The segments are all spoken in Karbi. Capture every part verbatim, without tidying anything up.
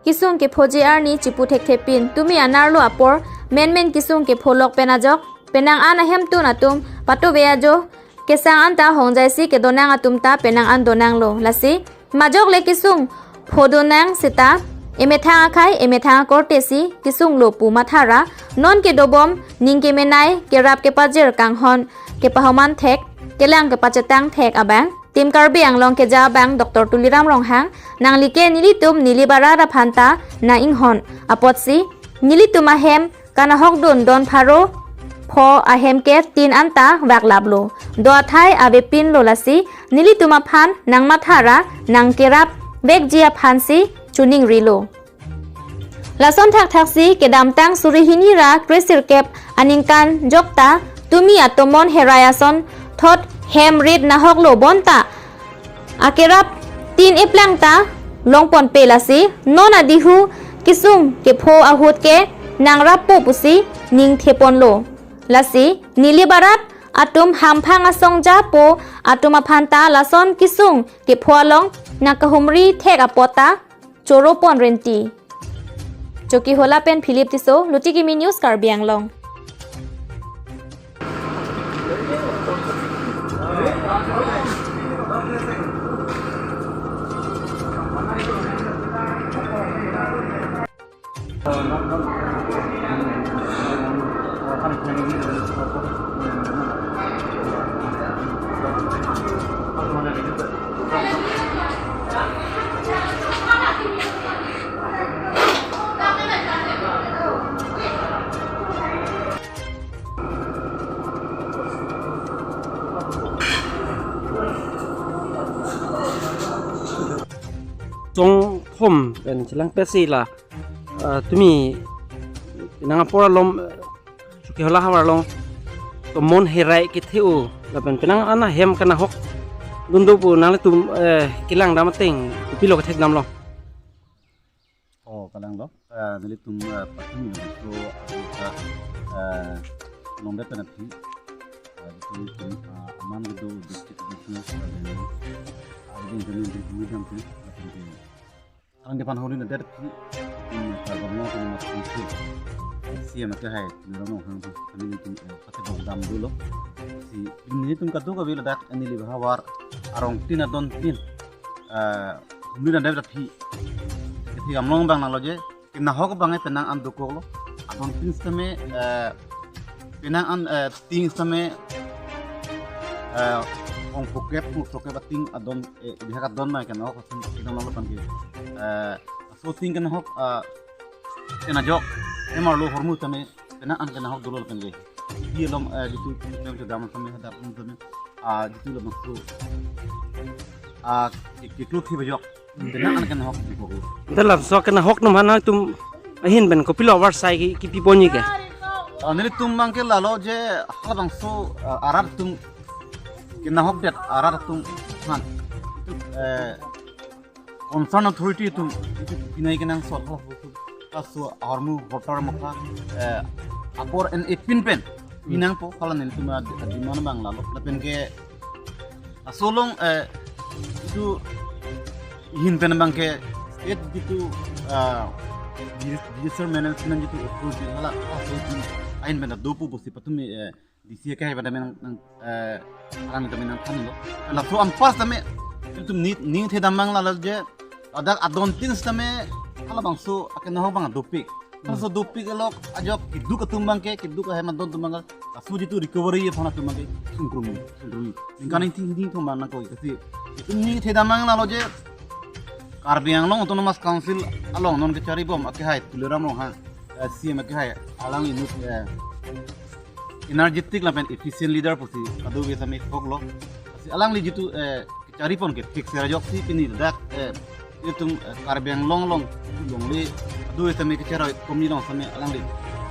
Kesung kephoji arni chipu thekthepin, tumi anerlo apor menmen kesung kepholok pen ajok penang an ahemtun atum patuve ajo kesang anta hongjaisi kedonang atum ta penang an donanglo. Lasi majok le kesung phodonang seta emethang akhei emethang akorte si kesunglo pu mathara non kedobom ning kemenei kerap kepajir kanghon kepahoman thek kelang kepachetang thek abang Team Karbi Anglong keja abang Doctor Tuliram Ronghang nanglike nelitum neli barat aphan ta nang-inghon apotsi nelitum ahem kanahokdun don pharo pho ahem ke tin anta vaklaplo. Do athai avepinlo lasi nelitum aphan nang mathara nang kerap vekji aphansi choningrilo. Lason thakthaksi kedamtang suri hini ra kresirkep aningkan jokta tumi atomon herai ason thot hem rit nahoklo bonta akerap tin eplang ta longponpe lasi non adihu kesung kepho ahut ke nangrappo pusi ningtheponlo. Lasi neli barat atum hamphang asong japo atum aphan ta lason kesung kepho along nangkahumri thek apot ta choropon renti. Chokihola pen Philip Tisso, Luti Kimi News, Karbi Anglong. Song phom pen chelangpetsi la, ah, tumi nang apor alom, eh, Chokihola havar along tomon herai kethe-o lapen penang an ahem kanahok dundup pu nanglitum, eh, kelang dam ateng kopilo kethek damlo? Oh, kalanglo. Eh, nelitum, eh, patumi nelitum, eh, eh, longdet pen aphi, eh, nelitum, eh, aman kedo district business, eh, eh, ini kami di Bumi Dampi, eh, Karbi Anglong adet aphi, eh, Karbi Anglong Autonomous Council, eh, C E M akehai, Tuliram Ronghang aphan, kami nelitum, eh, pachebok dam dolo. Si, nelitum kadokave ladak, eh, neli bahavar, arong tin adon tin, eh, humri adet aphi, kethi gamlong abang nanglo je, kenahok abang penang an dokoklo. Adon tin sitame, eh, penang an, eh, tin sitame, eh, ong phokep, ong phokep atin adon, eh, bihak adon abang kenahok atin kenam lapan ke. Eh, so tin kenahok, eh, kenajok, hem arlo ahormu tame, penang an kenahok dolo lapen ke. Di alom, eh, jitu, jitu dam tame, hadap tame, ah, jitu alom tu. Ah, ki-, kiklu thi bajok. Penang an kenahok di pokok. Dalam so kenahok num hana tum ahin pen kopilo avarsai ki, kipi ponji ke. Ah, nelitum abang ke lalo je halabangso, ah, arat atum kenahokdet arat atum aphan. Itu, eh, concern authority atum itu pinai kenang sor halabangso. Laso ahormu voter mokha, eh, apor en epin pen. Hmm. Pinangpo hala nelitum ad-, demand abang lalo. Lapen ke laso along, eh, itu ahin pen abang ke state jitu, ah, dis-, disaster management jitu authority hala authority ahin pen dopo pusi patumi, eh, D C akehai pen nang, nang, eh, alang tame nangthanlo. Laso anpar tame itum ni, ningthe dam abang lalo je ladak adon tin sitame halabangso akenahok abang dopik. Hmm. Laso dopik along ajok keduk atum abang ke, keduk ahem adon atum abang ke, laso jitu recovery aphan atum abang ke sungkrung, sungkrung. Ningkan ingthing ingthing atum abang nangkok. Kasi itum ningthe dam abang lalo je Karbi Anglong Autonomous Council along non kecharibom akehai Tuliram Ronghang, eh, C E M akehai alangli inut, eh, energetic lapen efficient leader pusi kadokave tame koklo. Si alangli jitu, eh, kecharipon ke fix ajoksi pini ladak, eh, itum, eh, Karbi Anglong along longle kadokave tame kecharoi komi along tame alangli.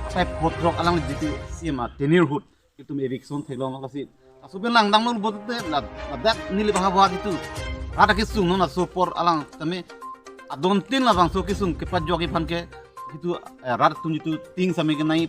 Atai photrok alangli jitu C E M a tenure ahut itum eviction theklong lasi. Laso pen langdamlo pulote la-, ladak neli bahavar jitu rat akesung non laso apor alang tame adon tin labangso kesung kepajokji aphan ke jitu, eh, rat atum jitu tin sitame kenai